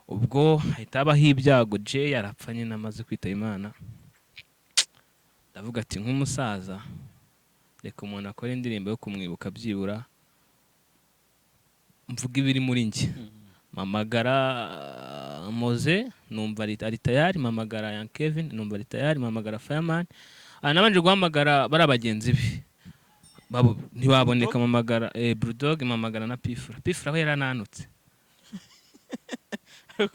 Ubwo hahita habaho ibyago, Jay arapfa nyine, amaze kwitaba Imana. Ndavuga ati: "Nk'umusaza, reka umuntu akore indirimbo yo kumwibuka, byibura mvuga ibiri muri njye." Mpamagara Moze, numva ari tayari. Mpamagara Young Kevin, numva ari tayari. Mpamagara Fireman. Nabanje guhamagara bari bagenzi be, ntibaboneka. Mpamagara Bulldog, mpamagara na Pifura. Pifura we yarananutse.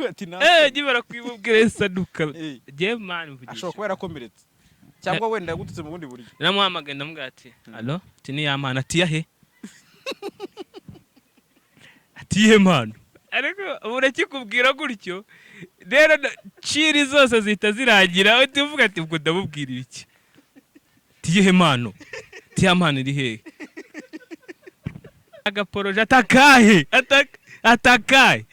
Ati Nkimara kwimubwira saduka. Je man, mvugisha. Ashobora kuba yarakomeretse cyangwa wenda yagututse mu bundi buryo. Naramuhamagaye, ndamubwira ati: "Allo?" Ati: "Ni ya mpano." Ati: "Yahe?" Ati: "Iyihe mpano?" Ariko ubu urakikubwira gutyo rero, ciri zose zihita zirangira, uhita uvuga ati: "Ubwo ndamubwira iki?" Ati: "Iyihe mpano?" Ati: "Ya mpano iri hehe?" Agaprojet atakahe? Atakahe?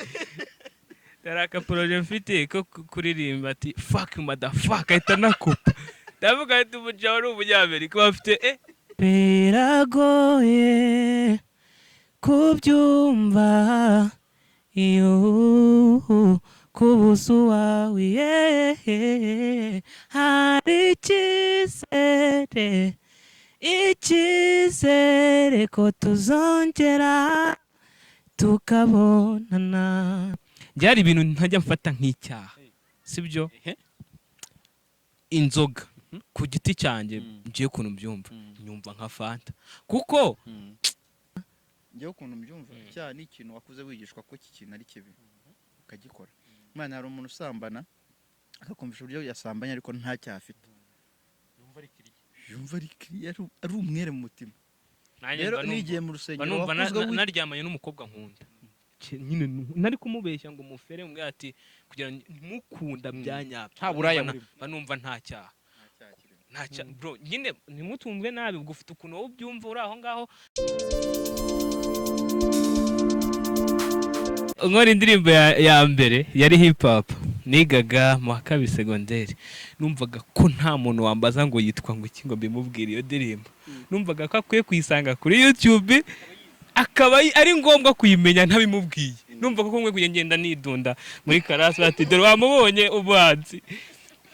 Dore akaprojet mfite ko kuririmba. Ati: "Fuck you, motherfucker." Ahita anakupa. Ndavuga ati: "Umujaho ni umunyamerika bafite." Biragoye kubyumva iyo kubuza uwawe, yeah. Hari icyizere, icyizere ko tuzongera tukabonana. Byari ibintu ntajya mfata nk'icyaha, sibyo? Inzoga ku giti cyanjye, ngiye ukuntu mbyumva, nyumva nka Fanta kuko Njyewe ukuntu mbyumva, icyaha ni ikintu wakuze wigishwa ko iki kintu ari kibi, ukagikora. Imana, hari umuntu usambana akakumvisha uburyo yasambanye ariko nta cyaha afite, yumva ari kiriya, ari umwere mu mutima. Nanjye Rero mba numva- nigiye mu mba rusengero numva wakuzwe naryamanye n'umukobwa nkunda. Nyine ntari kumubeshya ngo mufere mubwire ati kugira ngo mukunda bya nyabyo. Nta buraya burimo. Mba numva nta cyaha. Nta cyaha kirimo. Nta cyaha, bro. Nyine ntimutumve nabi, ubwo ufite ukuntu wowe ubyumva uri aho ngaho. Nkora indirimbo ya mbere yari hip hop, nigaga mu wa kabiri segonderi. Numvaga ko nta muntu wambaza ngo yitwa ngo iki ngo mbimubwire. Iyo ndirimbo numvaga ko akwiye kuyisanga kuri YouTube, akaba ari ngombwa kuyimenya ntabimubwiye. Numvaga ko nkwiye kujya ngenda nidunda muri class bati: "Dore wamubonye umuhanzi."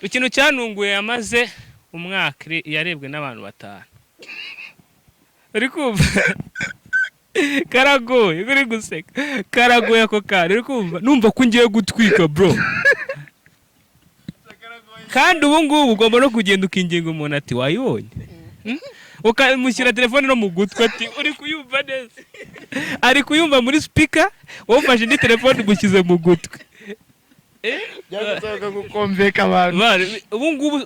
Ikintu cyanunguye, yamaze umwaka yarebwe n'abantu batanu. Uri kumva karagoye, uri guseka, karagoye ako kanya. Uri kumva, numva ko ngiye gutwika, bro. Kandi ubu ngubu ugomba no kugenda ukinginga umuntu ati: "Wayibonye?" Hmm? Ukamushyira telefone no mu gutwi ati: "Uri kuyumva neza?" Ari kuyumva muri speaker, wowe ufashe indi telefone ugushyize mu gutwi. Byagusabwa gukomveka abantu. Ubu ngubu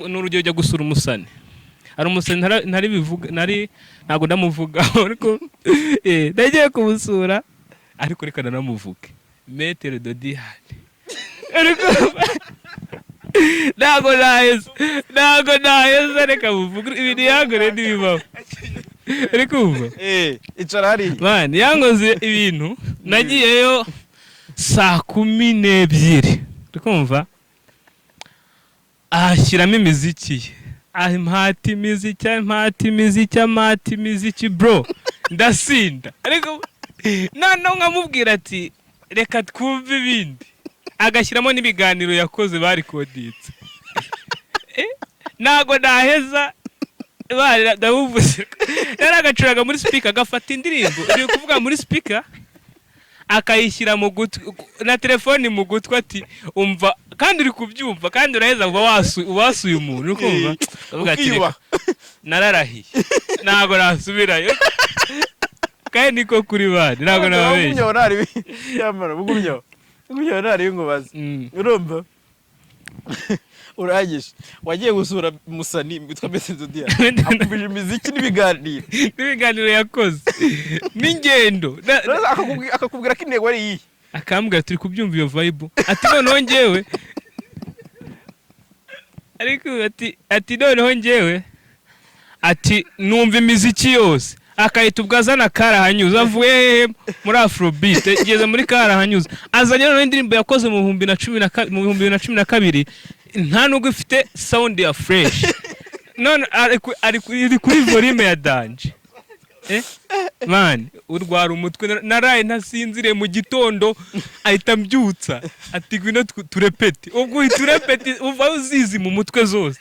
ni urugero, ujya gusura umusani, hari umusani ntari bivuga, ntari, ntabwo ndamuvuga, ariko nagiye kumusura, ariko reka nanamuvuge, Maître Dodiyani. Ariko ntabwo naheza, ntabwo naheza, reka muvuge ibintu yankoreye ntibibaho. Uri kumva? Icara hariya. Man, yankoze ibintu. Nagiyeyo saa 12, uri kumva, ahashyiramo imiziki ye, ampata imiziki, ampata imiziki, ampata imiziki, bro, ndasinda. Ariko noneho nkamubwira ati: "Reka twumve ibindi." Agashyiramo n'ibiganiro yakoze barikoditse. Ntabwo naheza ndamuvuze. Yari agacuraga muri speaker, agafata indirimbo iri kuvuga muri speaker, akayishyira mu gutwi na telefoni mu gutwi, ati: "Umva." Kandi uri kubyumva, kandi uraheza uba wasuye umuntu, uri kumva, ukavuga ati: Ukiyubaha. "Reka, nararahiye, ntabwo nasubirayo." Kandi niko kuri bandi, ntabwo nababeshya. Bugumyeho ntari yamara, bugumyeho, bugumyeho ntari nkubaze. Urumva urangije, wagiye gusura musani witwa Mese Zodiac, akubije imiziki n'ibiganiro. N'ibiganiro yakoze n'ingendo. Rero akakubwira ko intego ari iyihe? Akambwira: "Turi kubyumva iyo vibe." Ati: "Noneho njyewe," ariko ati: "Noneho njyewe," ati, "numva imiziki yose." Akahita ubwo azana karahanyuze, avuye hehe? Muri afrobeat igeze muri karahanyuze, azanye noneho indirimbo yakoze mu bihumbi na cumi na ka- mu 2012, nta nubwo ifite sound ya fresh, none iri kuri volume ya danger. Man, urwara umutwe. Naraye ntasinziriye, mu gitondo ahita mbyutsa ati: "Ngwino turepete." Ubwo uhita urepete, uva uzizi mu mutwe zose,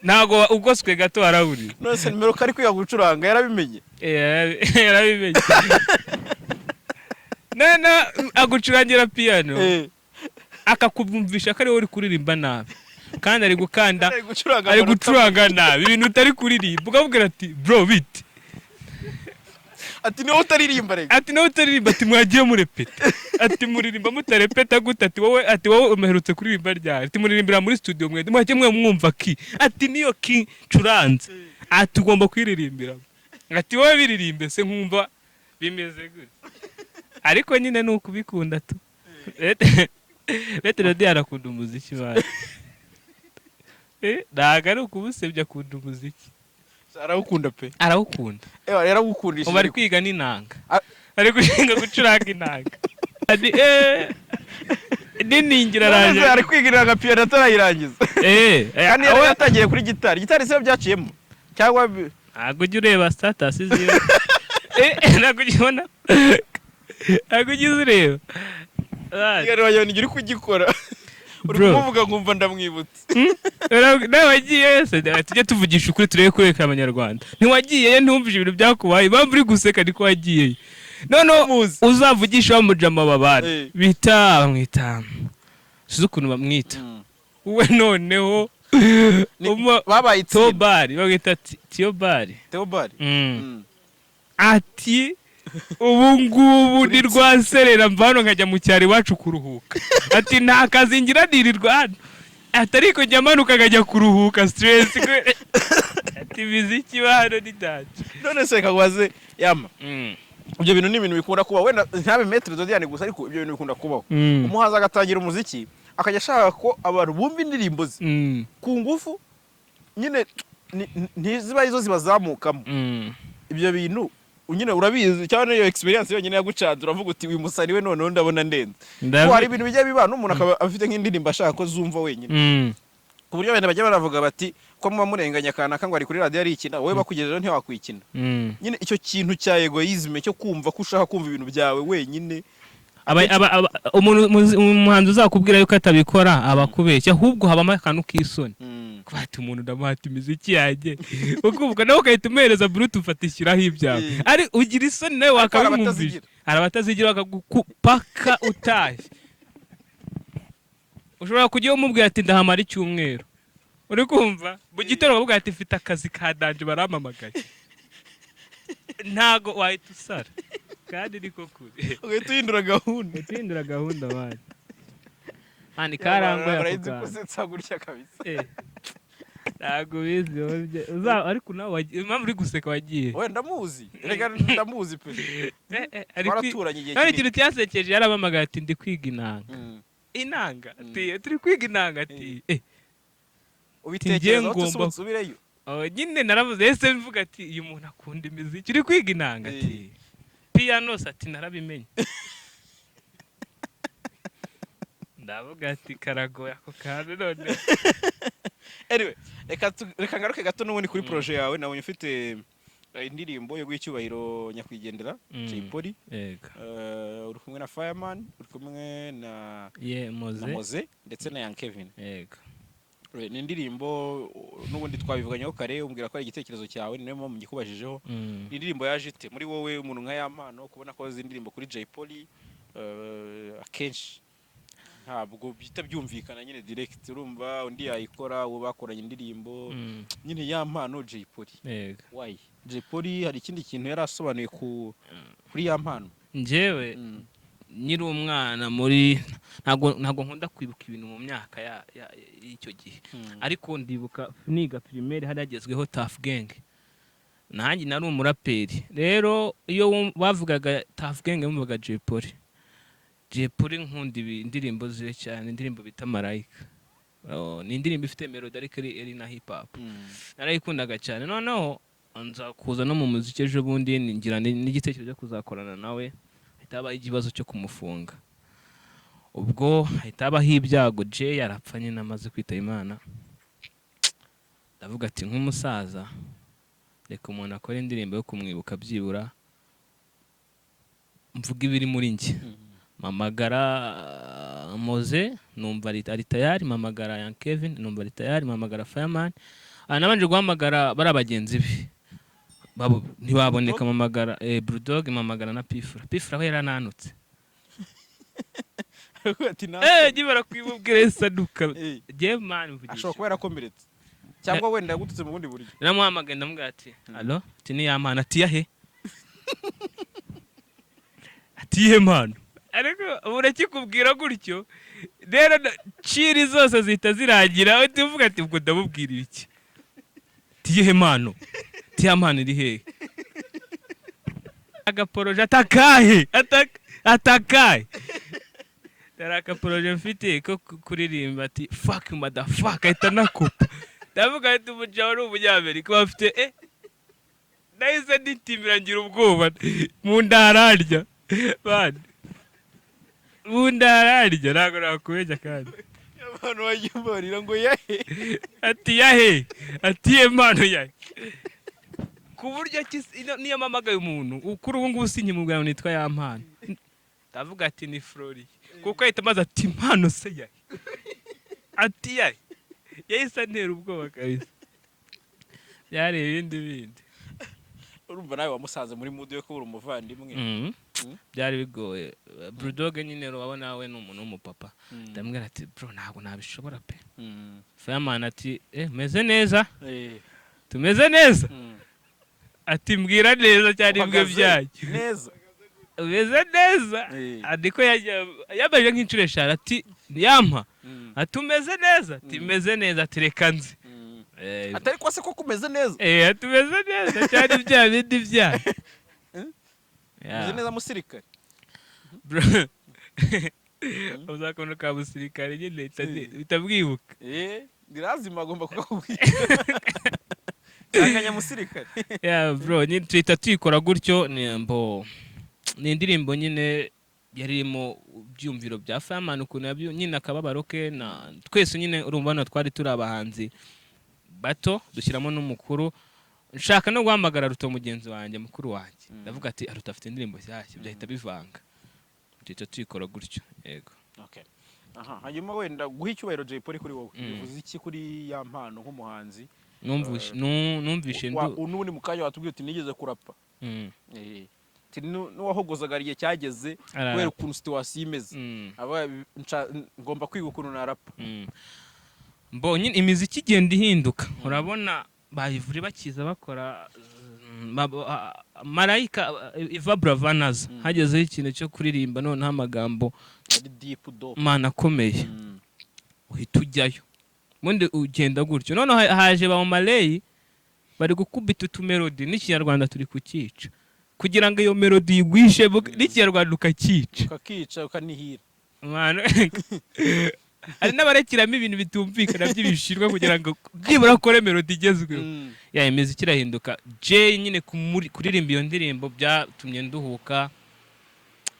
ntago ugoswe gato haraburira. None se nimero ko ari kwiga gucuranga yarabimenye? Eh, yarabimenye. None agucurangira piyano, akakumvisha ko ari wowe uri kuririmba nabi kandi ari gukanda ari gucuranga ari amanota. Gucuranga nabi ibintu utari kuririmba, ukabwira ati: "Bro, bite?" Ati: "Niwowe utaririmba rega." Ati: "Nawe utaririmba." Ati: "Mwagiye murepeta." Ati: "Muririmba mutarepeta gute?" Ati: "Wowe," ati, "wowe umeherutse kuririmba ryari?" Ati: "Muririmbira muri studio mwe, mwagiye mwe mwumva ki?" Ati: "Niyo ki ncuranze." Ati: "Ugomba kwiririmbira." Ati: "Wowe biririmbe se nkumva bimeze gute?" Ariko nyine ni ukubikunda tu. Maître Rodi arakunda umuziki bayo. Ntabwo ari ukumusebya, akunda umuziki. Arawukunda pe. Arawukunda. Yarawukundishije. Ubu ari kwiga n'inanga. Ari gushinga gucuranga inanga. Ati niningira None se araje. Ari kwiga inanga, piyano atarayirangiza? Eh. Kandi yari yatangiye kuri gitari. Gitari se byaciyemo cyangwa Ntabwo ujya ureba status ziwe? Ntabwo ujya ubona, ntabwo ujya uzireba? Kiganiro wagira ngo uri kugikora uri Bro. kumuvuga nkumva ndamwibutse. Nawe wagiye se? Tujye tuvugisha ukuri, turebe kureka abanyarwanda. Ntiwagiyeyo? Ntiwumvise ibintu byakubaye? Impamvu uri guseka niko wagiyeyo. Noneho Muzi. uzavugisha wa mujama babana bita, bamwita, sinzi ukuntu bamwita we noneho. Babaye itsinda. Tobari, bamwita Tiyobari. Theobald. Ati: "Ubu ngubu ni rwaserera, mva hano nkajya mu cyaro iwacu kuruhuka." Ati: "Nta kazi ngira, nirirwa hano." Ati: "Ariko njya manuka nkajya kuruhuka stress." Ati: "Imiziki iba hano ni danger." None se kagubaze yama, ibyo bintu ni ibintu bikunda kuba, wenda ntabe Maître Dodiane gusa, ariko ibyo bintu bikunda kubaho, umuhanzi agatangira umuziki akajya ashaka ko abantu bumva indirimbo ze ku ngufu nyine ntiziba arizo zibazamukamo. Ibyo bintu nyine urabizi cyangwa niyo experience yonyine yagucanze uravuga uti: "Uyu musani we noneho ndabona ndenze"? Ko hari ibintu bijya biba n'umuntu akaba afite nk'indirimbo ashaka ko zumva wenyine, ku buryo abantu bajya baravuga bati: "Ko muba murenganya kanaka ngo ari kuri radiyo arikina, wowe bakugejejeho ntiwakwikina." Nyine icyo kintu cya egoisme cyo kumva ko ushaka kumva ibintu byawe wenyine. Umuhanzi uzakubwira yuko atabikora aba akubeshya, ahubwo habamo akantu k'isoni. Kuba ati umuntu ndamuhata imiziki yanjye, ukuvuga nawe ugahita umuhereza bluetooth ati: "Shyiraho ibyawe." Ari ugira isoni nawe Ariko hari wakabimwumvisha. abatazigira. Hari abatazigira, bakagupaka utashye. Ushobora kujya umubwira ati: "Ndahamara icyumweru," uri kumva mu gitondo bakavuga ati: "Mfite akazi ka danger, barampamagaye." Ntago wahita usara, kandi niko kuri. Ugahita uhindura gahunda. Uhindura gahunda bana mani karangoye ako Barayizi kantu. Kusetsa gutya kabisa. Ntabwo ubizi wowe ariko nawe impamvu uri guseka wagiye. We ndamuzi reka, ndamuzi pe. Twaraturanye igihe None kinini. ikintu cyasekeje, yarabamagaye ati: "Ndi kwiga inanga." Inanga, ati: "Turi kwiga inanga." Ati: Ubitekerezaho Ngomba- usubireyo. Oh, nyine naravuze ese mvuga ati: "Uyu muntu akunda imiziki, uri kwiga inanga." Ati: "Piano se?" Ati: "Narabimenye." Ndavuga ati: "Karagoye ako kantu none." Anyway, reka ngaruke gato n'ubundi kuri projet yawe. Nabonye ufite indirimbo yo guha icyubahiro nyakwigendera Jay Polly. Yego. Uri kumwe na Fireman, uri kumwe na ye na Moze. Moze ndetse na Young Kevin. Yego. Ni indirimbo n'ubundi twabivuganyeho kare, umbwira ko ari igitekerezo cyawe, ni nayo mpamvu ngikubajijeho. Ni indirimbo yaje ite muri wowe, umuntu nka Yampano, kubona ko wakoze indirimbo kuri Jay Polly? Akenshi ntabwo bihita byumvikana nyine direct, urumva undi yayikora, uwo bakoranye indirimbo. Nyine Yampano, Jay Polly, Yego. why Jay Polly? Hari ikindi kintu yari asobanuye kuri Yampano? Njyewe nkiri umwana muri, ntabwo nkunda kwibuka ibintu mu myaka y'icyo gihe, ariko ndibuka niga primaire hari hagezweho Tuff Gang, nanjye nari umuraperi. Rero iyo bavugaga Tuff Gang bumvaga Jay Polly. Jay Polly nkunda indirimbo ziwe cyane, indirimbo bita Marayika. Oh, ni indirimbo ifite melody ariko ari na hip hop. Narayikundaga cyane. Noneho nza kuza no mu muziki ejo bundi, ngira n'igitekerezo cyo kuzakorana nawe, hahita habaho ikibazo cyo kumufunga. Ubwo hahita habaho ibyago, Jay arapfa nyine amaze kwitaba Imana. Ndavuga ati: "Nk'umusaza Reka umuntu akore indirimbo yo kumwibuka, byibura mvuga ibiri muri njye. Mpamagara Moze, numva ari tayari. Mpamagara Young Kevin, numva ari tayari. Mpamagara Fireman. Nabanje guhamagara bari bagenzi be ntibaboneka. Mpamagara Bulldog, mpamagara na Pifura. Pifura we yarananutse. Ati Nkimara kwimubwira isaduka. Je man, mvugisha. Ashobora kuba yarakomeretse cyangwa wenda yagututse mu bundi buryo. Naramuhamagaye, ndamubwira ati: "Allo?" Ati: "Ni ya mpano." Ati: "Yahe?" Ati: "Iyihe mpano?" Ariko urakikubwira gutyo rero ciri zose zihita zirangira, uhita uvuga ati: "Ubwo ndamubwira iki?" Ati: "Iyihe mpano?" Ati: "Ya mpano iri hehe?" Agaporoje atakahe atakahe, dore akaporoje mfite ko kuririmba. Ati: "Fuck motherfucker." Ahita anakupa. Ndavuga ati: "Umujaho ni umunyamerika bafite." Nahise nitimira, ngira ubwoba, mu nda hararya bana, mu nda hararya, ntabwo nakubeshya kandi. Abantu bagiye barira ngo yahe? Ati: "Yahe?" Ati: "Ye mpano yahe?" Ku buryo niyo mpamagaye umuntu kuri ubu ngubu sinkimubwira ngo nitwa ya mpano, ndavuga ati: "Ni Flori," kuko ahita amaze ati: "Impano se yahe?" Ati: "Yahe?" Yahise antera ubwoba kabisa, byari ibindi bindi. Urumva nawe wamusanze muri mood yo kubura umuvandimwe. Byari bigoye. Bulldog nyine urabona we ni umuntu w'umupapa. Ndamubwira ati: "Bro, ntabwo nabishobora pe." Fireman ati: "Meze neza." "Tumeze neza." Ati: "Mbwira neza cyane ibwe Uhagaze byanyu." Neza. "Umeze neza?" Ariko yabajije nk'inshuro eshanu ati: "Yampa." Ati: "Umeze neza?" Ati: "Meze neza." Ati: "Reka nze." Atari ko se koko umeze neza? Ati: "Umeze neza cyane bya bindi byanyu." Umeze neza, musirikare? Bro, uzakabona ka musirikare nyine uhita bwibuka. Ni lazima, agomba kukakubwira cyangwa nyamusirikare. Yeah bro, nyine tuhita tuyikora gutyo. Ni mbo ni indirimbo nyine yari irimo ibyumviro bya Fireman, ukuntu nyine akababaro ke na twese nyine. Urumva hano twari turi abahanzi bato, dushyiramo n'umukuru. Nshaka no guhamagara Ruto, mugenzi wanjye, mukuru wanjye. Ndavuga ati: "Ruto afite indirimbo nshyashya," byahita bivanga, duhita tuyikora gutyo, yego. Okay. Aha, hanyuma wenda guha icyubahiro Jay Polly kuri wowe bivuze iki kuri ya mpano nk'umuhanzi? Numvishe numvishe N'ubundi mu kanya watubwiye uti: "Nigeze kurapa." Ati: "N'uwahogozaga igihe cyageze Ararapa. kubera ukuntu situation imeze." Aba ngomba kwiga ukuntu narapa. Mbo nyine imiziki igenda ihinduka. Urabona bayivuri bakiza bakora Marayika, Iva Bravanaza, hagezeho ikintu cyo kuririmba noneho amagambo ari deep dope. Mana akomeye. Uhita ujyayo, ubundi ugenda gutyo. Noneho haje ba Marley bari gukubita utumelody, n'Ikinyarwanda turi kucyica kugira ngo iyo melody uyigwishe n'Ikinyarwanda ukacyica. Ukakica, ukanihira. Mwana, hari n'abarekiramo ibintu bitumvikana by'ibishirwa kugira ngo byibura akore melody igezweho. Ya, imiziki irahinduka. Jay nyine kuririmba iyo ndirimbo byatumye nduhuka.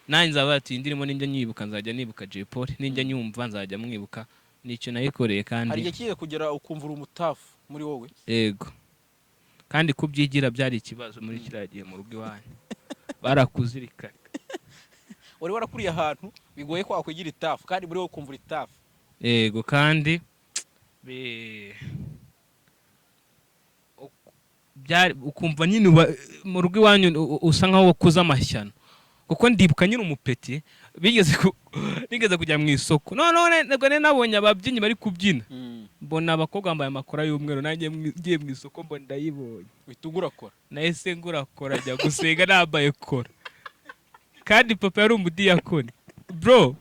Nanjye nzaba ati: "Iyi ndirimbo ninjya nyibuka nzajya nibuka Jay Polly, ninjya nyumva nzajya mwibuka." Nicyo nayikoreye kandi. Hari igihe kigiye kugera ukumva uri umutafu muri wowe. Yego, kandi kubyigira byari ikibazo muri kiriya gihe mu rugo iwanyu barakuzirikana. Wari warakuriye ahantu bigoye ko wakwigira itafu kandi muri wowe ukumva uri itafu. Yego, kandi ukumva nyine mu rugo iwanyu usa nkaho wakuze amashyano, kuko ndibuka nyine umupeti bigeze kujya mu isoko. Noneho nabwo nari nabonye ababyinnyi bari kubyina, mbona abakobwa bambaye amakora y'umweru. Nanjye ngiye mu isoko mbona ndayibonye. Uhita ugura kora. Nahise ngura kora, njya gusenga nambaye kora, kandi papa yari umudiyakoni. Bro,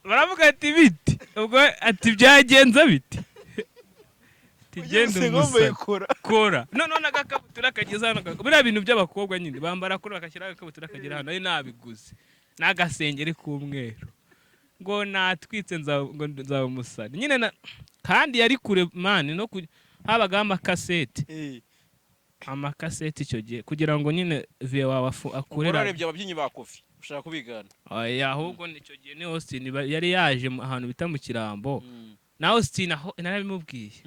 baravuga ati: "Biti?" Ubwo ati: "Byagenze biti?" Ati: Ugiye "Genda gusenga wambaye umusare kora. Kora." Noneho n'agakabutura kageze hano, biriya bintu by'abakobwa nyine bambara kora, bagashyiraho agakabutura kagera hano, nari nabiguze n'agasengeri k'umweru, ngo natwitse ngo nzaba umusare nyine kandi yari kure man no habagaho amakasete. Amakasete icyo gihe kugira ngo nyine vieux wawe akurera. Urarebye ababyinnyi ba Kofi ushaka kubigana. Oya, ahubwo icyo gihe ni Austin yari yaje ahantu bita mu Kirambo na Austin, aho narabimubwiye.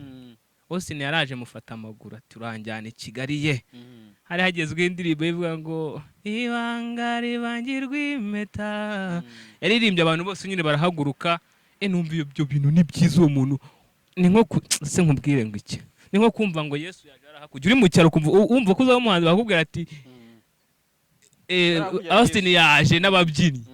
Austin yaraje mufata amaguru ati: "Uranjyana i Kigali ye." Hari hagezweho indirimbo ivuga ngo "Ibanga ribangirwa impeta", yaririmbye abantu bose nyine barahaguruka. Numva ibyo bintu ni byiza. Uwo muntu ni nko se nkubwire ngo iki, ni nko kumva ngo Yesu yaje arahakujya uri mu cyaro, ukumva wumva ko uzaba umuhanzi, bakakubwira ati Hakurya Austin Yesu. yaje n'ababyinnyi.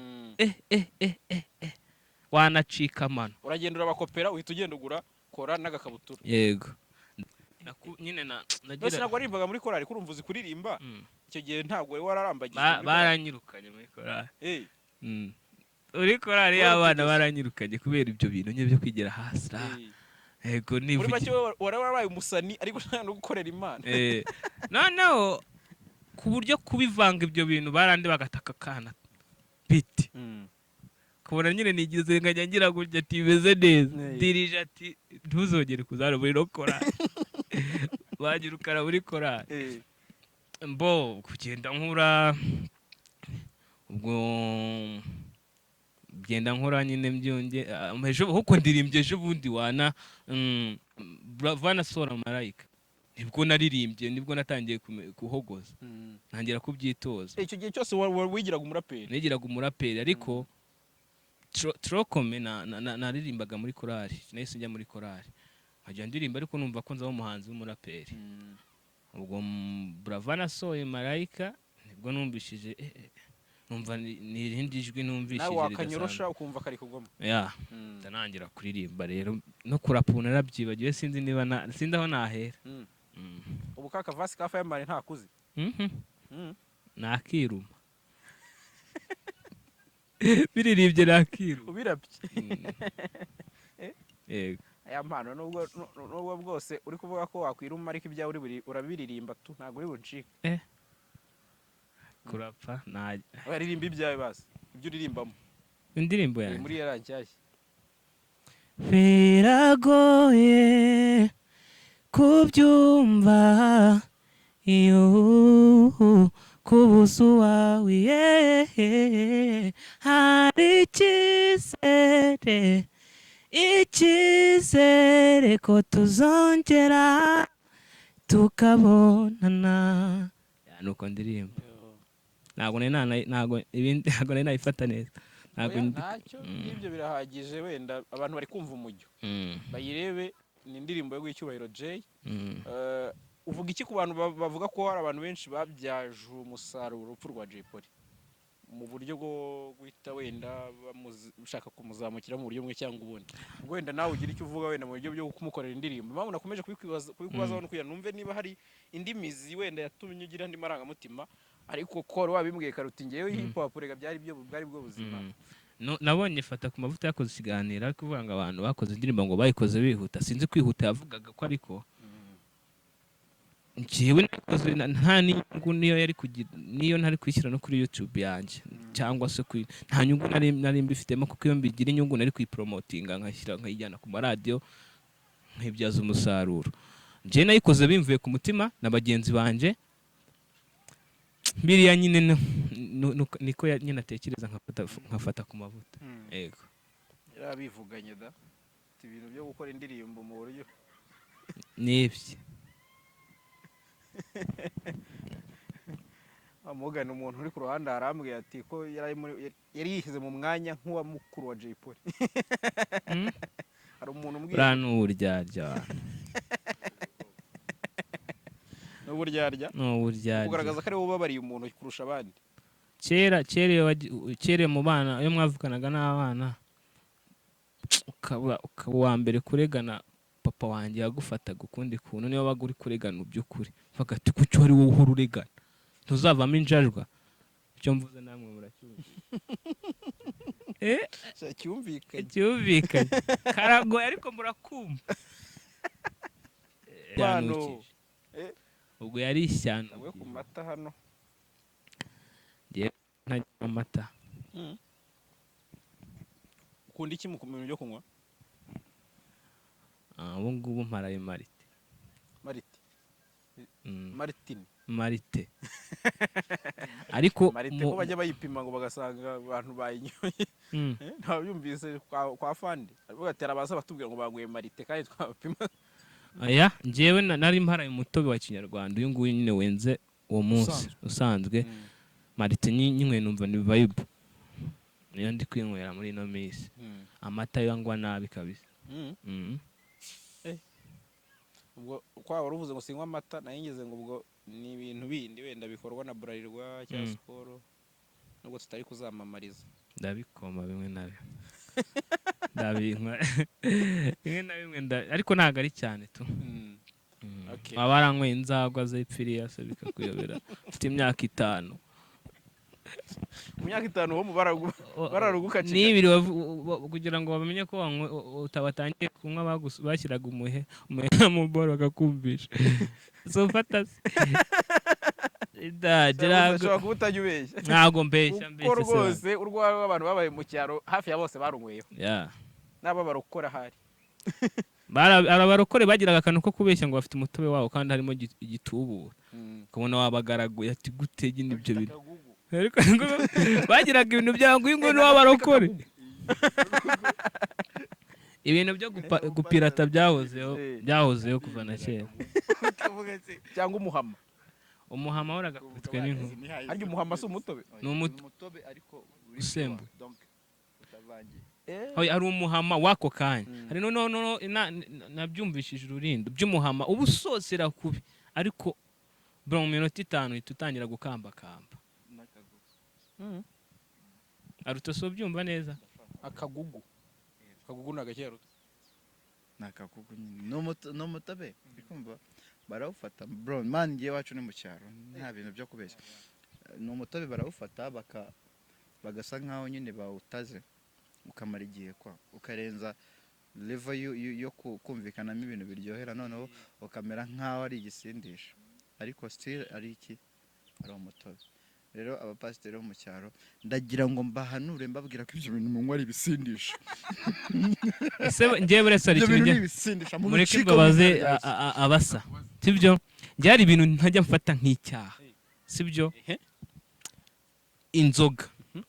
Wanacika amano. Uragenda urabakopera, uhita ugenda ugura kora n'agakabutura. Yego. Nyine na Mbese nagira ntabwo waririmbaga muri korali? Kurumva uzi kuririmba. Icyo gihe ntabwo wari wararambagije muri korali? Baranyirukanye muri korali. Uri korali Wari y'abana utugeze. Baranyirukanye kubera ibyo bintu nyine byo kwigira hasi ra. Yego. Muri make Nivugira wari warabaye umusani ariko nta no gukorera Imana. Noneho ku buryo kubivanga ibyo bintu barande bagataka akana biti kubona nyine nigize nkajya ngira gutya ati bimeze neza. Dirije ati: "Ntuzongere kuzana muri ino korali." Banyirukana muri korali. Mbo kugenda nkura, ubwo genda nkora nyine mbyonge ejo kuko ndirimbye ejo bundi wana Vana Sora Marayika, nibwo naririmbye, nibwo natangiye kuhogoza, ntangira kubyitoza. Icyo gihe cyose wigiraga umuraperi? Nigiraga umuraperi, ariko trokome naririmbaga muri korali. Nahise njya muri korali nkajya ndirimba, ariko numva ko nzaba umuhanzi w'umuraperi. Ubwo Buravan asohoye Marayika, nibwo numvishije numva ni irindi jwi numvishije Nawe wakanyorosha ridasanzwe. ukumva kari kugoma. Ya, ndanangira kuririmba rero no kurapa ubu narabyibagiwe, sinzi niba sinzi aho nahera. Ubu ka kavasi ka Fireman ntakuzi? Mhm. Nakiruma biririmbye, nakiruma. Ubirabye. Yego. Aya mpano, nubwo bwose uri kuvuga ko wakwiruma, ariko ibyawe uri urabiririmba tu, ntabwo uri buncike. Kurapa na Uririmba ibyawe basi, ibyo uririmbamo. Indirimbo Iri yanjye muri yara nshyashya. Biragoye kubyumva iyo kubuza uwawe, yeah. Hari icyizere, icyizere ko tuzongera tukabonana. Ya, nuko ndirimba. Ntabwo nari ntabwo ibindi, ntabwo nari nayifata neza, ntabwo Oya, ntacyo. Ibyo birahagije, wenda abantu bari kumva umujyo. Bayirebe, ni indirimbo yo guha icyubahiro Jay. Uvuga iki ku bantu bavuga ko hari abantu benshi babyaje umusaruro urupfu rwa Jay Polly mu buryo bwo guhita wenda bashaka kumuzamukira mu buryo bumwe cyangwa ubundi? Ubwo wenda nawe ugira icyo uvuga, wenda mu buryo bwo kumukorera indirimbo. Impamvu nakomeje kubikubazaho ni ukugira numve niba hari indi mizi wenda yatumye ugira andi marangamutima, ariko ko wari wabimbwiye karuti ngewe hip hop rega byari byo bwari bwo buzima. No, nabonye Fata ku Mavuta yakoze ikiganiro ari kuvuga ngo abantu bakoze indirimbo ngo bayikoze bihuta. Sinzi kwihuta yavugaga ko, ariko njyewe nakoze nta n'inyungu niyo yari kugira, niyo ntari kwishyira no kuri YouTube yanjye cyangwa se kuri, nta nyungu nari mbifitemo, kuko iyo mbigira inyungu nari kuyipromotinga, nkashyira, nkayijyana ku maradiyo, nkibyaza umusaruro. Njyewe nayikoze bimvuye ku mutima na bagenzi banje. Biriya nyine niko nyine atekereza nkafata ku Mavuta. Yego. Yarabivuganye da. Ati ibintu byo gukora indirimbo mu buryo Nibye. Amugana umuntu uri ku ruhande arambwira ati ko yari yishyize mu mwanya nk'uwa mukuru wa Jay Polly. Hari umuntu umbwira. Buriya ni uburyarya. N'uburyarya. Ni uburyarya. Kugaragaza ko ari wowe ubabariye umuntu kurusha abandi. Kera kera mu bana, iyo mwavuganaga n'abana ukaba uwa mbere kuregana, papa wanjye yagufataga ukundi kuntu niyo wabaga uri kuregana. By'ukuri bavuga ati: "Kuki wari wowe uhora uregana, ntuzavamo injajwa?" Icyo mvuze namwe muracyumva. Cyumvikanye. Cyumvikanye, karagoye ariko murakumva. Bano. Byanukije. Ubwo yari ishyano. Nawe ku mata hano. Ntajya amata. Ukunda iki mu bintu byo kunywa? Ah, ubu ngubu mparaye marite. Marite? Martini? Marite, ariko Marite ko bajya bayipima ngo bagasanga abantu bayinyoye? Ntabyumvise kwa Fandi aravuga ati arabaza batubwira ngo banyweye marite kandi twabapima. Aya njyewe nari mparaye umutobe wa kinyarwanda, uyu nguyu nyine wenze uwo munsi usanzwe. Malt nyinyweye numva ni vibe, niyo ndi kwinywera muri ino minsi. Amata yo angwa nabi kabisa. Ubwo kwa wari uvuze ngo sinywa amata, nayo ngeze ngo ubwo ni ibintu bindi wenda bikorwa na Bralirwa cyangwa Skol, nubwo tutari kuzamamariza. Ndabikoma bimwe na bimwe, ndabinywa bimwe na bimwe, ariko ntabwo ari cyane tu. Waba waranyweye inzagwa zipfiriya se bikakuyobera ufite imyaka 5? Mu myaka 5 wo mu bararuguka Kigali. N'ibiri kugira ngo bamenye ko utabatangiye kunywa, bashyiraga umuheha mu boro bakakumvisha, so fata se. Ushobora kuba utajya ubeshya. Ntabwo mbeshya. Kuko Mbeshya se? rwose urwawe abantu babaye mu cyaro hafi ya bose barunyweyeho. N'aba barokora ahari. Abarokore bagiraga akantu ko kubeshya ngo bafite umutobe wabo kandi harimo igitubura, ukabona wabagaraguye ati gute nyine ibyo bintu. Ariko bagiraga ibintu byabo ngo uyu nguyu ni uw'abarokore. Ibintu byo gupirata byahozeho, byahozeho kuva na kera. Cyangwa umuhama. Umuhama wahoraga akubitwe n'inkuba. Harya umuhama si umutobe? Ni umutobe ariko uri usembuye. Donc utavangiye. Oya, hari umuhama w'ako kanya, hari no nabyumvishije ururindo by'umuhama uba usosera kubi, ariko bro, mu minota 5 uhita utangira gukambakamba. N'akagugu. Aruta si ubyumva neza. Akagugu, akagugu ni agakera ruto. Ni akagugu nyine, ni umutobe uri kumva barawufata. Bro, man, ngiye iwacu ni mu cyaro, nta bintu byo kubeshya. Ni umutobe barawufata bagasa nkaho nyine bawutaze, ukamara igihe kwa ukarenza level yo kumvikanamo ibintu biryohera, noneho ukamera nkaho ari igisindisha, ariko still ari iki? Ari umutobe. Rero abapasiteri bo mu cyaro, ndagira ngo mbahanure mbabwira ko ibyo bintu munywa ari ibisindisha. Ese njyewe buretse hari Ibyo ikintu bintu ni ibisindisha mu mureke bicika mu mbabaze izina rya Yesu. Abasa sibyo, njye hari ibintu ntajya mfata nk'icyaha, sibyo? Inzoga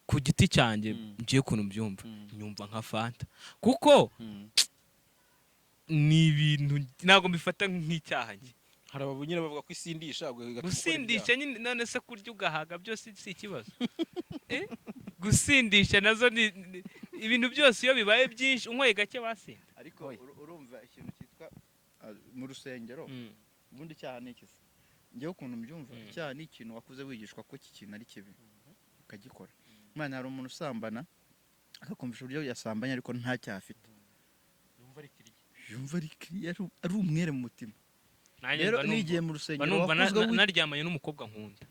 ku giti cyanjye, ngiye ukuntu mbyumva, nyumva nka Fanta, kuko ni ibintu ntabwo mbifata nk'icyaha njye. Hari abo nyine bavuga ko isindisha, ubwo bigatuma ukora Gusindisha nyine, none se kurya ugahaga byose si ikibazo? Gusindisha nazo ni ibintu byose iyo bibaye byinshi, unyweye gake wasinda. Ariko urumva ikintu cyitwa mu rusengero, ubundi icyaha ni iki se? Njyewe ukuntu mbyumva, icyaha ni ikintu wakuze wigishwa ko iki kintu ari kibi, ukagikora. Mwana, hari umuntu usambana akakumvisha uburyo yasambanye ariko nta cyaha afite, yumva ari clear, ari umwere mu mutima. Nanjye Rero mba numva- nigiye mu mba rusengero numva wakuzwe naryamanye n'umukobwa nkunda,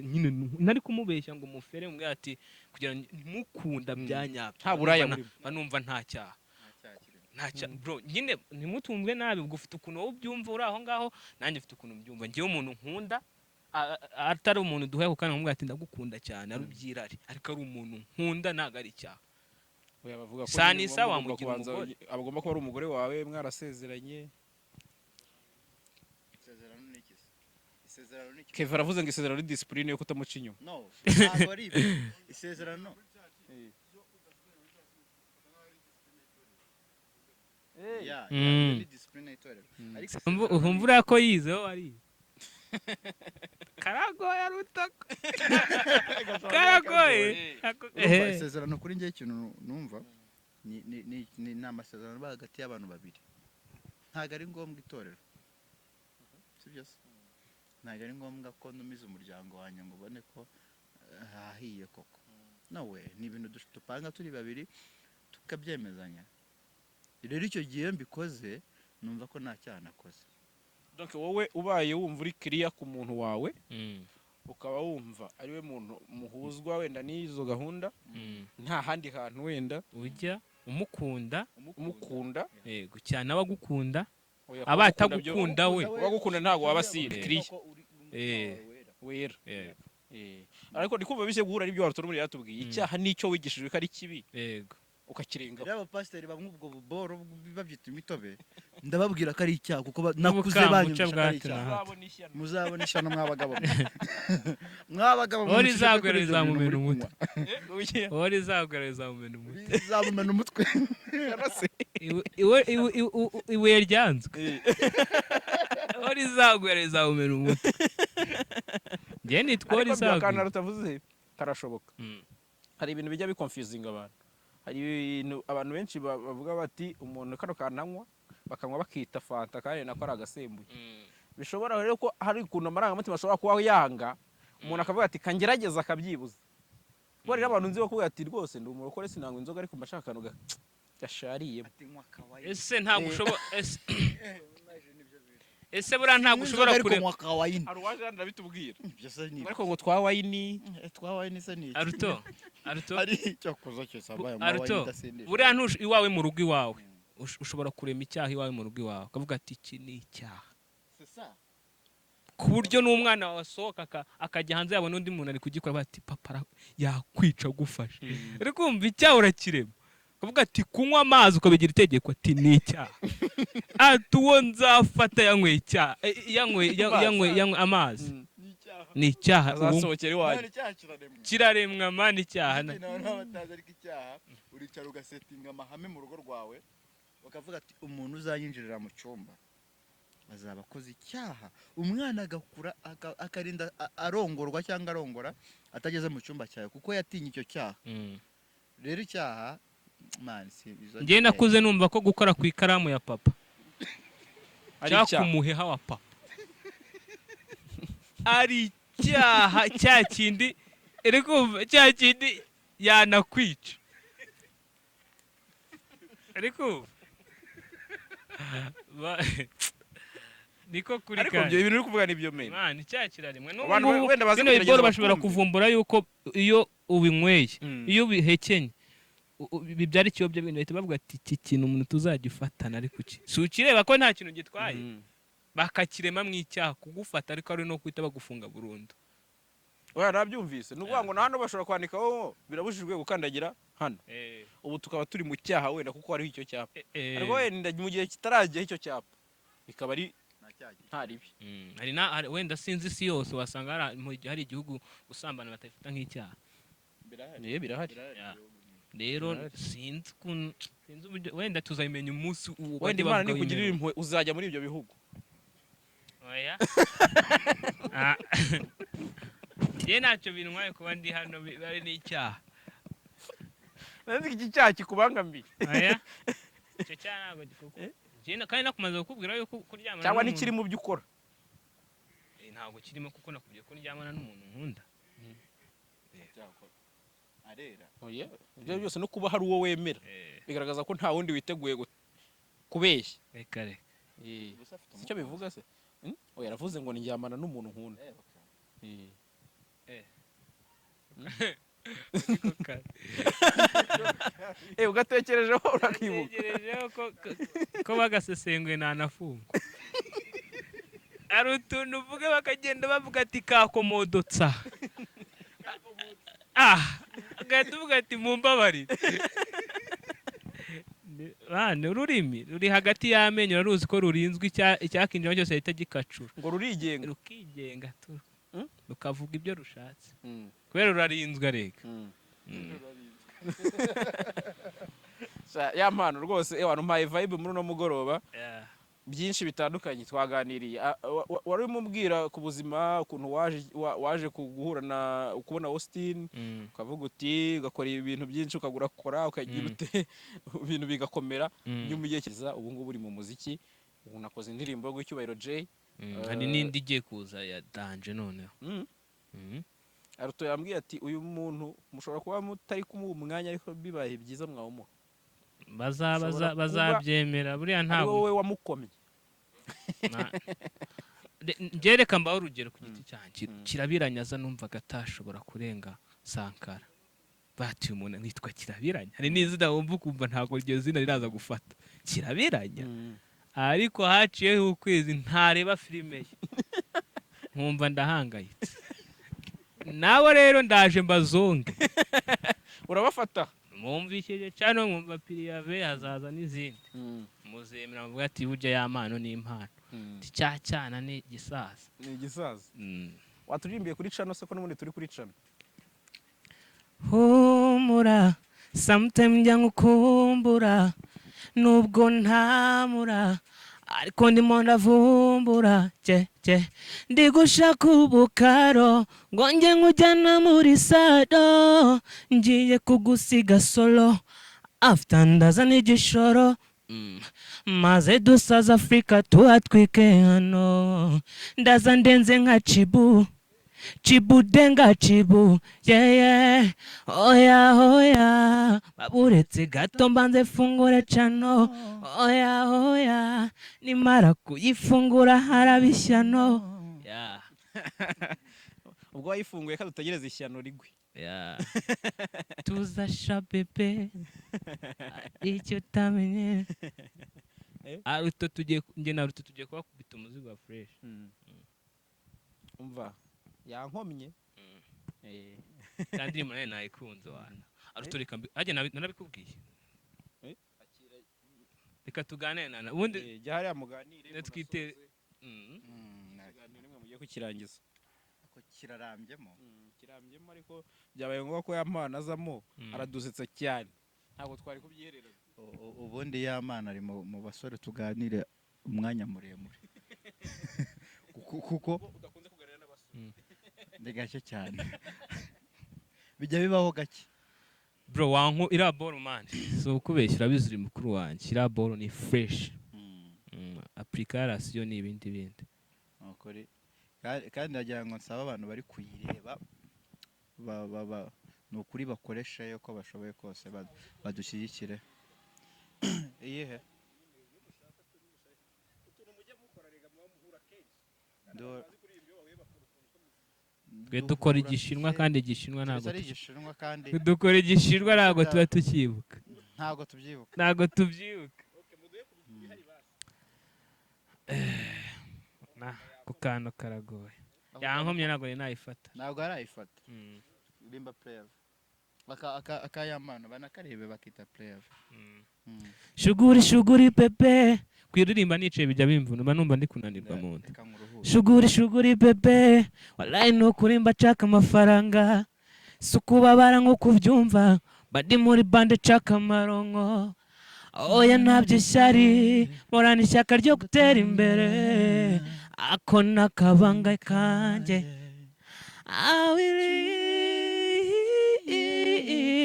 nyine nari kumubeshya ngo mufere mubwire ati kugira ngo mukunda bya nyabyo. Nta buraya Mba burimo. Mba numva nta cyaha. Nta cyaha kirimo. Nta cyaha, bro. Nyine ntimutumve nabi, ubwo ufite ukuntu wowe ubyumva uri aho ngaho, nanjye mfite ukuntu mbyumva. Njyewe umuntu nkunda, atari umuntu duhuye ako kanya nkamubwira ati ndagukunda cyane, ari ubyirari, ariko ari umuntu nkunda, ntabwo ari icyaha. Oya, bavuga ko Saa nyine nisa muba mugomba wamugira kubanza, umugore. agomba kuba ari umugore wawe mwarasezeranye. Isezerano ni iki se? Isezerano ni iki? Kevin aravuze ngo isezerano ni discipline yo kutamuca inyuma. No, ntabwo ari ibyo. Isezerano ya ni discipline y'itorero, ariko isezerano Umva ni uriya ko yizeho ari karagoye, arutako karagoye. Urumva, isezerano kuri njye, ikintu numva ni amasezerano aba hagati y'abantu babiri, ntabwo ari ngombwa itorero, sibyo se? Ntabwo ari ngombwa ko ntumiza umuryango wanjye ngo ubone ko hahiye koko. Nawe ni ibintu dupanga turi babiri tukabyemezanya. Rero icyo gihe iyo mbikoze numva ko nta cyaha nakoze. Donc wowe ubaye wumva uri clear ku muntu wawe, ukaba wumva ari we muntu muhuzwa wenda n'izo gahunda, nta handi hantu wenda ujya umukunda, umukunda. Yego cyane, aba agukunda. Oya, Aba kumukunda byo- atagukunda we. Uwagukunda ntabwo waba asiri clear. Ko uri umutima wawe wera. Wera. Yego. Ariko ndi kumva bise guhura n'ibyo Arthur muri yatubwiye, icyaha nicyo wigishijwe ko ari kibi. Yego. Ukakirengaho. Rero abapasiteri bamwe ubwo buboro babyita imitobe, ndababwira ko ari icyaha kuko nakuze N'ubukambuca banyumvisha ko bwa ari hato na icyaha. hato. Uzabona ishyano. Muzabona ishyano, mwabagabo mwe, mwabagabo mwe, Ori muceceke izagwira kuri ibyo bintu izamumena muri umutwe. kunywa. Ugiye- Wowe rizagwira rizamumena umutwe. Bizamumena umutwe. Yarase. Ibuye ryanzwe. Wowe rizagwira rizamumena umutwe. Njye nitwa Ariko ibyo akantu rizagwira. rutavuze karashoboka. Hari ibintu bijya biconfusinga abantu. Hari ibintu abantu benshi bavuga bati umuntu kano kananywa, bakanywa bakita fanta kandi nako ari agasembuye. Bishobora rero ko hari ukuntu amarangamutima ashobora kuba yanga umuntu, akavuga ati kangerageza, akabyibuza. Kuko rero abantu nzi bakubwira ati rwose ndi umurokore, sinanywa inzoga, ariko mba nshaka akantu gashariyemo. Ati nywa kawaii. Ese ntabwo ushobora, ese buriya ntabwo ushobora Ariko kureba nywa kawaii. Hari uwaje hano arabitubwira. Ibyo se ni Ariko ngo twa wine. Twa wine se ni iki? Aruto, Aruto. Hari icyo kuza cyose wabaye nywa wine Aruto, idasindisha. buriya iwawe mu rugo iwawe ushobora kurema icyaha iwawe mu rugo iwawe, ukavuga ati iki ni icyaha, C'est ça. ku buryo n'umwana wawe asohoka akajya hanze, yabona undi muntu ari kugikora, bati papa yakwica agufashe. Ariko kumva icyaha urakirema, ukavuga ati kunywa amazi ukabigira itegeko, ati ni icyaha, ati uwo nzafata yanyweye icyaha, yanyweye amazi Ni icyaha. Ni icyaha uwo. Azasohokera iwanjye. None icyaha kiraremwa. Kiraremwa man, icyaha Ikindi nawe batazi, ariko icyaha uricara ugasetinga amahame mu rugo rwawe, bakavuga ati umuntu uzayinjirira mu cyumba azaba akoze icyaha. Umwana agakura akarinda arongorwa cyangwa arongora atageze mu cyumba cyawe kuko yatinye icyo cyaha. Rero icyaha, man, si izo. Njye nakuze numva ko gukora ku ikaramu ya papa Ari cyangwa icyaha. ku muheha wa papa ari icyaha, cya kindi uri kumva, cya kindi yanakwica. Ariko niko kuri. Ariko Kandi ibyo bintu uri kuvuga ni byo men. Man, icyaha kiraremwa. N'ubu Abantu ngubu wenda baze bino kugerageza biboro bashobora bakumve. kuvumbura yuko iyo ubinyweye, iyo ubihekenye, bibyara ikiyobyabwenge, bahita bavuga ati iki kintu umuntu tuzagifatana, ariko iki si ukireba ko nta kintu gitwaye, bakakirema mu icyaha kugufata, ariko ari no guhita bagufunga burundu. Oya, nabyumvise. Ni ukuvuga ngo na hano bashobora kwandikaho birabujijwe gukandagira hano, ubu tukaba turi mu cyaha wenda kuko hariho icyo cyapa, ariko wenda mu gihe kitarajyaho icyo cyapa bikaba ari Nta cyaha gihari. Nta ribi. Hari na wenda sinzi isi yose, wasanga hari igihugu gusambana batabifata nk'icyaha. Birahari. Niyo birahari. Birahari. Yeah. Rero Birahari. sinzi ukuntu, sinzi uburyo, wenda tuzabimenya umunsi uwo Wenda bajya Imana bavuga nikugirira w'imperuka. impuhwe uzajya muri ibyo bihugu. Oya. Ah. Njye ntacyo bintwaye kuba ndi hano bari n'icyaha. Nanzi iki cyaha kikubangamiye. Oya. Icyo cyaha ntabwo kuko njye kandi nakumaze kukubwira yuko kuryamana Cyangwa n'umuntu- n'ikiri mu byo ukora. Ntabwo kirimo kuko nakubwiye ko ndyamana n'umuntu nkunda. Arera. Oya, ibyo byose no kuba hari uwo wemera bigaragaza ko nta wundi witeguye kubeshya. Reka reka. Gusa afite Si icyo bivuga se? Oya, yaravuze ngo ndyamana n'umuntu nkunda. Eh, okay. Ugatekerejeho urakibuka. Natekerejeho ko bagasesenguye ntanafungwa. Hari utuntu uvuga bakagenda bavuga ati kakomodotsa, ah, ugahita uvuga ati mumbabarire. Bane, ururimi ruri hagati y'amenyo, uraruzi ko rurinzwe, icyakinjiramo cyose gihita gikacura. Ngo rurigenga. Rukigenga tu. Mm? Rukavuga ibyo rushatse kubera rurarinzwe arega. Sha, ya mpano rwose, ewana umpaye vibe muri uno mugoroba. Byinshi bitandukanye twaganiriye. Ah, wari urimo umbwira ku buzima ukuntu waje waje guhura na kubona Austin, ukavuga uti ugakora ibintu byinshi, ukagura kora, ukagira ute, ibintu bigakomera. Nyuma igihe kiza ubu ngubu uri mu muziki, ubu nakoze indirimbo yo Cyubahiro Jay. Hari n'indi igiye kuza ya danger noneho. Aruto yambwiye ati uyu muntu mushobora kuba mutari kumuha umwanya, ariko bibaye byiza mwawumuha. Ushobora kuba Bazabyemera buriya. Ari Ntabwo wowe wamukomye. Njye reka mbaho urugero ku giti cyanjye. Kirabiranya aza numvaga atashobora kurenga Sankara. Batuye umuntu witwa Kirabiranya, hari n'izina wumva ukumva ntabwo iryo zina riraza gufata, Kirabiranya. Ariko haciyeho ukwezi ntareba filime ye nkumva ndahangayitse. Nawe rero ndaje mbazonge. Urabafata. Mwumvishije cano, mwumva piriyave, hazaza n'izindi. Muzemera muvuga ati burya ya mpano ni impano. Ati cya cyana ni igisaza. Ni igisaza. Waturirimbiye kuri cano se, ko n'ubundi turi kuri cano? Humura, sometime njya nkukumbura nubwo ntamura, ariko ndimo ndavumbura je je ndi gushaka ubukaro ngo njye nkujyana muri sado, ngiye kugusiga solo after ndaza n'igishoro. Maze dusaza Afurika tuhatwike hano, ndaza ndenze nka Chibu Chibudenga Chibu yeah. Oya oya, baburetse gato mbanze fungure cano. Oya oya, nimara kuyifungura harabishyano, yeah. Ubwo wayifunguye, ka dutegereze ishyano rigwe. Yeah. Tuza sha bebe, icyo utamenye. Eh? Aruto tugiye, njye na Ruto tugiye kubakubita umuzigo wa fresh. Umva, yankomye. Kandi indirimbo nayo nayikunze wana. Aruto, reka ajye narabikubwiye. Eh? Reka tuganire na ubundi. Jya hariya muganire. Ne twite munasoze ikiganiro nimwe mugiye kukirangiza. Ako kirarambyemo. Kirambyemo, ariko byabaye ngombwa ko Yampano azamo. Aradusetsa cyane, ntabwo twari kubyiherera. Ubundi Yampano ari mu basore tuganire umwanya muremure kuko Udakunze kuganira n'abasore. Ni gake cyane, bijya bibaho gake. Bro, wanku iriya ball man, si ukubeshya, urabizi uri mukuru wanjye, iriya ball ni fresh. Application ni ibindi bindi. Ni ukuri. Kandi ndagira ngo nsabe abantu bari kuyireba ni ukuri bakoresha uko bashoboye kose badushyigikire. Iyihe? Utuntu mujya mukora rega, muba muhura kenshi. Bazi kuririmba iyo bahuye bakora utuntu two Twe dukora Igishinwa, kandi Igishinwa ntabwo ari Igishinwa kandi. Dukora Igishinwa, ntabwo tuba tucyibuka. Ntabwo tubyibuka. Ntabwo tubyibuka. Okay, muduhe ku bihari basi. Na ku kantu karagoye, yankomye, ntabwo nari nayifata. Ntabwo arayifata. Rimba player aka Yampano banakarebe, bakita player. Shuguri shuguri bebe, kuririmba nicaye bijya bimvuna, mba numva ndi kunanirwa mu nda. Reka nkuruhure. Shuguri shuguri bebe, wallahi ni ukuri mba nshaka amafaranga, si ukubabara nk'uko ubyumva, mba ndi muri bande nshaka amaronko. Oya, ntabyo ishyari, mporana ishyaka ryo gutera imbere, ako ni akabanga kanjye. Awiri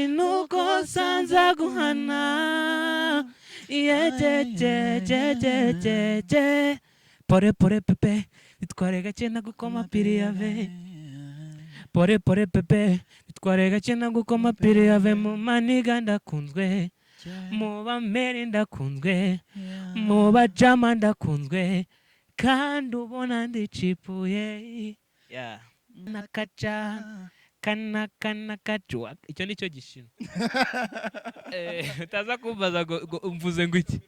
nuko nsanza guhana yejejejejejeje, pore pore pepe, bitware gake nagukoma piriyave, pore pore pepe, bitware gake nagukoma piriyave. Mu maniga ndakunzwe, mu bameri ndakunzwe, mu bajama ndakunzwe, kandi ubona ndicipuye, yeah. Nakaca kana kana kacuwa, icyo ni cyo Gishinwa. Utaza kumbaza ngo umvuze ngo iki.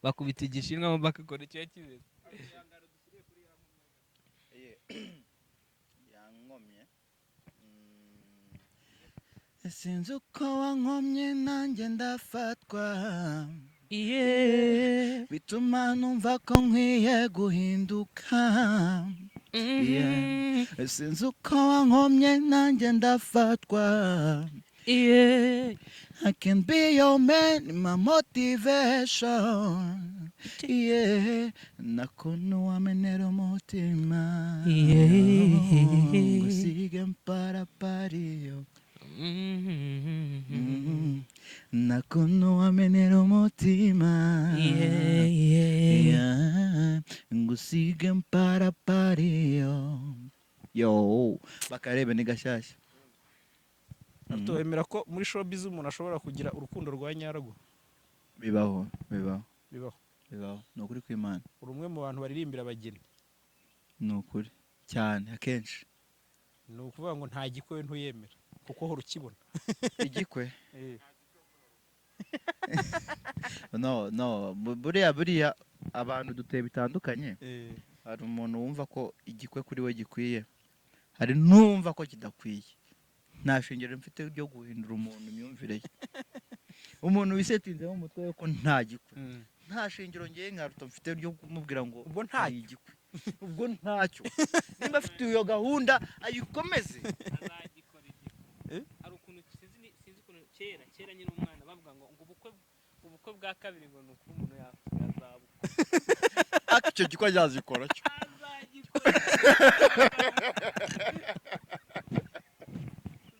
Bakubita Igishinwa bakakora icyo kimeze. Yankomye. Sinzi uko wankomye nanjye ndafatwa, bituma numva ko nkwiye guhinduka. Sinzi uko wankomye nanjye ndafatwa. I can be your man, my motivation. Yeah, nakuntu wamenera umutima. Ngusige mparapariyo. Nakuntu wamenera umutima. Yeah. Ngusige mparapariyo. Yo, bakarebe ni gashyashya. Wemera ko muri showbiz umuntu ashobora kugira urukundo rwa nyarwo? Bibaho, bibaho. Bibaho? Bibaho, ni ukuri kw'Imana. Uri umwe mu bantu baririmbira abageni. Ni ukuri cyane, akenshi. Ni ukuvuga ngo nta gikwe ntuyemera kuko uhora ukibona. Igikwe? No, no, buriya abantu duteye bitandukanye. Hari umuntu wumva ko igikwe kuri we gikwiye, hari n'uwumva ko kidakwiye. Nta shingiro mfite ryo guhindura umuntu imyumvire ye. Umuntu wisetinzemo umutwe we ko nta gikwe, nta shingiro ngewe nka Ruto mfite ryo kumubwira ngo Ubwo ntacyo. Hari igikwe. Ubwo ntacyo. Nimba afite iyo gahunda, ayikomeze. Azagikora igikwe. Eh? Hari ukuntu sinzi ukuntu kera kera nyine umwana bavuga ngo ubukwe bwa kabiri ngo ni uko umuntu yapfuye azabukora. Ariko icyo gikwe azazikora cyo. Azagikora,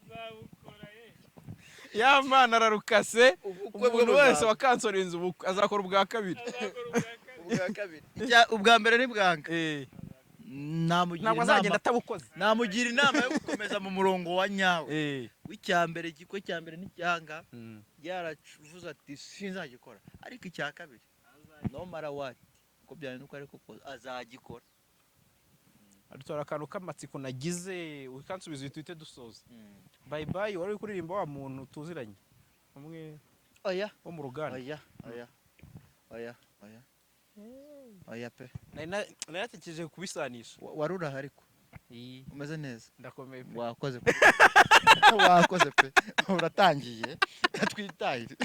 azabukora ye. Ya mana, ararukase. Ubukwe bwe Umuntu wese buzaba. wakansorinze ubukwe azakora ubwa kabiri. Azakora ubwa kabiri. Ubwa kabiri. Ubwa mbere ntibwanga. Namugira Ntabwo azagenda inama atabukoze. Namugira inama yo gukomeza mu murongo wa nyawe w'icya mbere. Igikwe cya mbere n'icyanga yaravuze ati: "Sinzagikora," ariko icya kabiri, no matter what, uko byagenda uko ariko kose, azagikora. Hari akantu k'amatsiko nagize, ukansubiza uhita dusoza. Bye Bye wari uri kuririmba wa muntu tuziranye umwe Oya. wo mu ruganda? Oya, oya, oya, oya, oya pe. Nari natekereje kubisanisha. Wari uraha ariko umeze neza? Ndakomeye pe. Wakoze pe, wakoze pe. Uratangiye, twitahire.